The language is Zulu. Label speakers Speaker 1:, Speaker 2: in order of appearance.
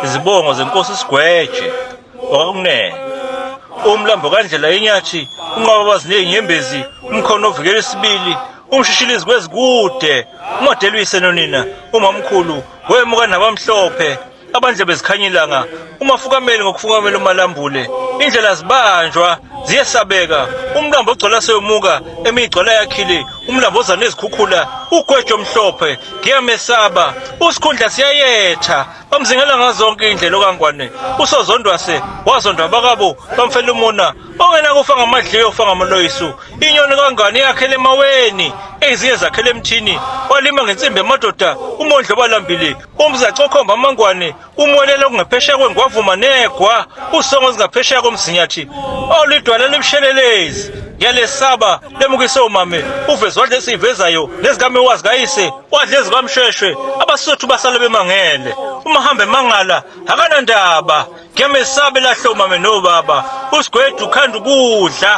Speaker 1: Izibongo zenkosi Sigweje wakwaKunene. Umlambo kaNdlela yenyathi, unqwababazi nezinyembezi, umkhono ovikela isibili, umshishilizi kwezikude, umadelwise nonina, umamkhulu, wemuka nabamhlophe, abandlebe zikhanya ilanga, umafukameli ngokufukamela umalambule, indlela zibanjwa ziyesabeka, umlambo ogcwala seyomuka, emigcwala yakhile, umlambo oza nezikhukhula, ugwejo omhlophe, ngiyamesaba, usikhundla siyayetha, bamzingela ngazonke indlela okangwane, usozondwase, wazondwa abakabo, bamfela umona, ongena kufa ngamadliyo ufa ngamaloyisu, inyoni kangane yakhele emaweni, ezinye zakhele emthini, walima ngensimbi emadoda, umondlo balambile, Umzaci okhomba amangwane umwelela okungaphesheya kwengwavuma negwa usongo zingaphesheya komzinyathi olidwala libushelelezi ngiyalesaba lemukise umame uveze wadla esiyivezayo nezikamewazi kayise wadla ezikamshweshwe abasuthu basale bemangele uma hamba emangala akanandaba ngiyamesaba elahle umame nobaba usigwede ukhanda ukudla.